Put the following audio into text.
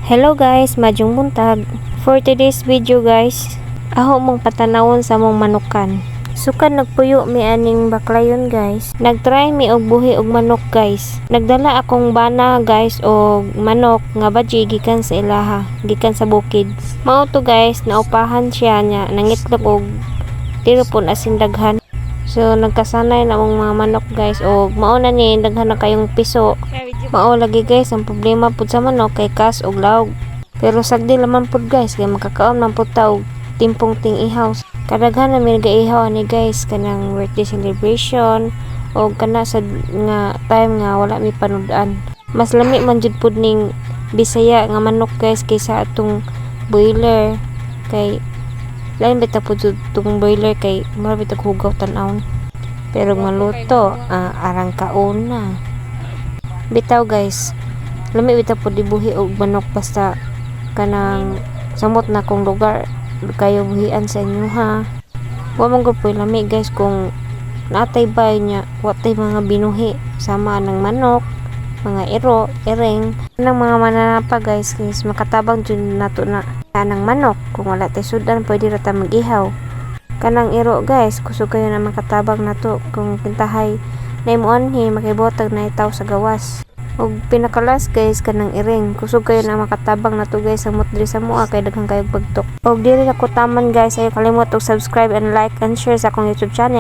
Hello guys, maayong buntag. For today's video guys, ako mong patanawon sa among manukan. Sukad nagpuyo mi aning Baclayon guys. Nagtry mi og buhi og manok guys. Nagdala akong bana guys og manok nga badji gikan sa ilaha, gikan sa bukid. Mao to guys, naupahan siya niya nangitlog og tiro pud asin daghan. So nagkasanay na among mga manok guys og mao na ni daghan na kayong piso. Mao lagi guys ang problema pud sa manok kay kas og lawg. Pero sagdi laman pud guys kay makakaon man pud ta og timpong ting-ihaw. Kadaghan na mi nagaihaw ani guys kanang birthday celebration o kana sad nga time nga wala mi panud-an. Mas lami man jud pud ning Bisaya nga manok guys kaysa atong boiler kay lain bitaw pud jud tong boiler kay mura bitag hugaw tan-awon. Pero maluto, arang kauna. Bitaw guys, lami bitaw pud ibuhi og manok basta kanang samot na kung lugar kayo buhian sa inyo ha. Wa man gud poy lami guys kung naatay bay nya wa tay mga binuhi sama ng manok, mga iro, ireng, nang mga mananapa guys guys makatabang jud nato na kanang manok. Kung wala tay sudan, pwede ra ta mag-ihaw. Kanang iro guys, kusog kayo na makatabang nato kung kintahay na imuanhi makibotag na itaw sa gawas. Ug pinaka-last guys, kanang iring, kusog kayo na makatabang nato guys samot diri sa mua kay daghan kayo bagtok. Og diri na ko taman guys, ayaw kalimot og subscribe and like and share sa akong YouTube channel.